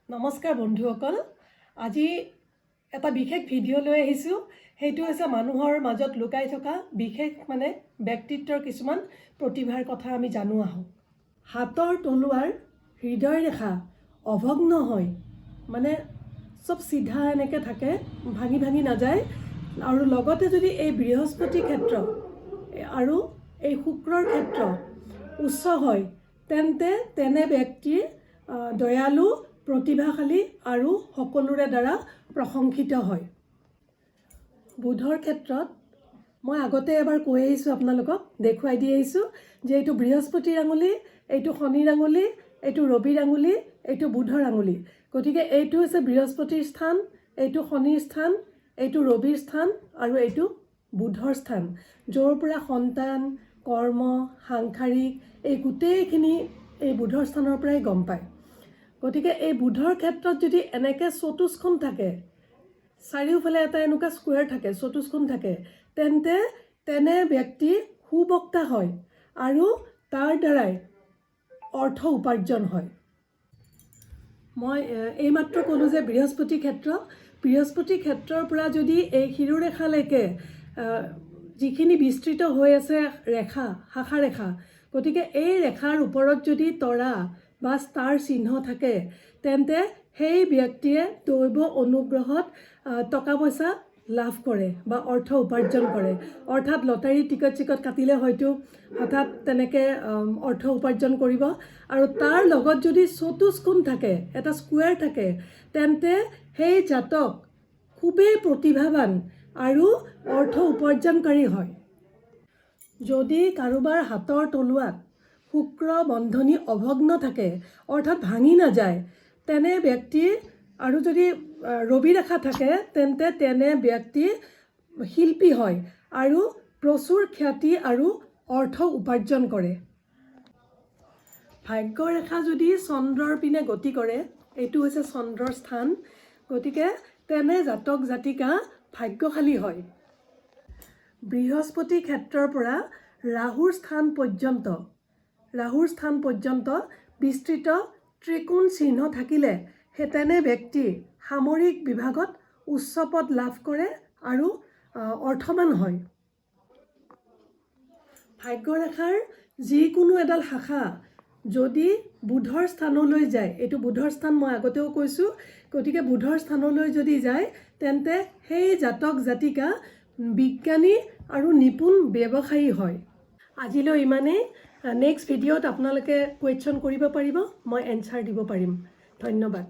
নমস্কাৰ বন্ধুসকল, আজি এটা বিশেষ ভিডিঅ' লৈ আহিছোঁ। সেইটো হৈছে মানুহৰ মাজত লুকাই থকা বিশেষ মানে ব্যক্তিত্বৰ কিছুমান প্ৰতিভাৰ কথা আমি জানো আহোঁ। হাতৰ তলুৱাৰ হৃদয় ৰেখা অভগ্ন হয়, মানে চব চিধা এনেকৈ থাকে, ভাঙি ভাঙি নাযায় আৰু লগতে যদি এই বৃহস্পতি ক্ষেত্ৰ আৰু এই শুক্ৰৰ ক্ষেত্ৰ উচ্চ হয়, তেন্তে তেনে ব্যক্তিৰ দয়ালু, প্ৰতিভাশালী আৰু সকলোৰে দ্বাৰা প্ৰশংসিত হয়। বুধৰ ক্ষেত্ৰত মই আগতে এবাৰ কৈ আহিছোঁ, আপোনালোকক দেখুৱাই দি আহিছোঁ যে এইটো বৃহস্পতিৰ আঙুলি, এইটো শনিৰ আঙুলি, এইটো ৰবিৰ আঙুলি, এইটো বুধৰ আঙুলি। গতিকে এইটো হৈছে বৃহস্পতিৰ স্থান, এইটো শনিৰ স্থান, এইটো ৰবিৰ স্থান আৰু এইটো বুধৰ স্থান, য'ৰ পৰা সন্তান, কৰ্ম, সাংসাৰিক এই গোটেইখিনি এই বুধৰ স্থানৰ পৰাই গম পায়। গতিকে এই বুধৰ ক্ষেত্ৰত যদি এনেকৈ চতুষ্কোণ থাকে, চাৰিওফালে এটা এনেকুৱা স্কুৱেৰ থাকে, চতুষ্কোণ থাকে, তেন্তে তেনে ব্যক্তি সুবক্তা হয় আৰু তাৰ দ্বাৰাই অৰ্থ উপাৰ্জন হয়। মই এইমাত্ৰ ক'লোঁ যে বৃহস্পতি ক্ষেত্ৰ, বৃহস্পতি ক্ষেত্ৰৰ পৰা যদি এই শিৰোৰেখালৈকে যিখিনি বিস্তৃত হৈ আছে ৰেখা, শাখা ৰেখা, গতিকে এই ৰেখাৰ ওপৰত যদি তৰা বা ষ্টাৰ চিহ্ন থাকে, তেন্তে সেই ব্যক্তিয়ে দৈৱ অনুগ্ৰহত টকা পইচা লাভ কৰে বা অৰ্থ উপাৰ্জন কৰে। অৰ্থাৎ লটাৰী টিকট চিকট কাটিলে হয়তো হঠাৎ তেনেকৈ অৰ্থ উপাৰ্জন কৰিব। আৰু তাৰ লগত যদি চতুষ্কোণ থাকে, এটা স্কুৱেৰ থাকে, তেন্তে সেই জাতক খুবেই প্ৰতিভাৱান আৰু অৰ্থ উপাৰ্জনকাৰী হয়। যদি কাৰোবাৰ হাতৰ তলুৱাত শুক্ৰ বন্ধনী অভগ্ন থাকে, অৰ্থাৎ ভাঙি নাযায়, তেনে ব্যক্তিৰ আৰু যদি ৰবি ৰেখা থাকে, তেন্তে তেনে ব্যক্তি শিল্পী হয় আৰু প্ৰচুৰ খ্যাতি আৰু অৰ্থ উপাৰ্জন কৰে। ভাগ্যৰেখা যদি চন্দ্ৰৰ পিনে গতি কৰে, এইটো হৈছে চন্দ্ৰৰ স্থান, গতিকে তেনে জাতক জাতিকা ভাগ্যশালী হয়। বৃহস্পতি ক্ষেত্ৰৰ পৰা ৰাহুৰ স্থান পৰ্যন্ত বিস্তৃত ত্ৰিকোণ চিহ্ন থাকিলে সেই তেনে ব্যক্তি সামৰিক বিভাগত উচ্চ পদ লাভ কৰে আৰু অৰ্থবান হয়। ভাগ্যৰেখাৰ যিকোনো এডাল শাখা যদি বুধৰ স্থানলৈ যায়, এইটো বুধৰ স্থান, মই আগতেও কৈছোঁ, গতিকে বুধৰ স্থানলৈ যদি যায়, তেন্তে সেই জাতক জাতিকা বিজ্ঞানী আৰু নিপুণ ব্যৱসায়ী হয়। আজিলৈ ইমানেই। নেক্সট ভিডিঅ'ত আপোনালোকে কুৱেশ্যন কৰিব পাৰিব, মই এনচাৰ দিব পাৰিম। ধন্যবাদ।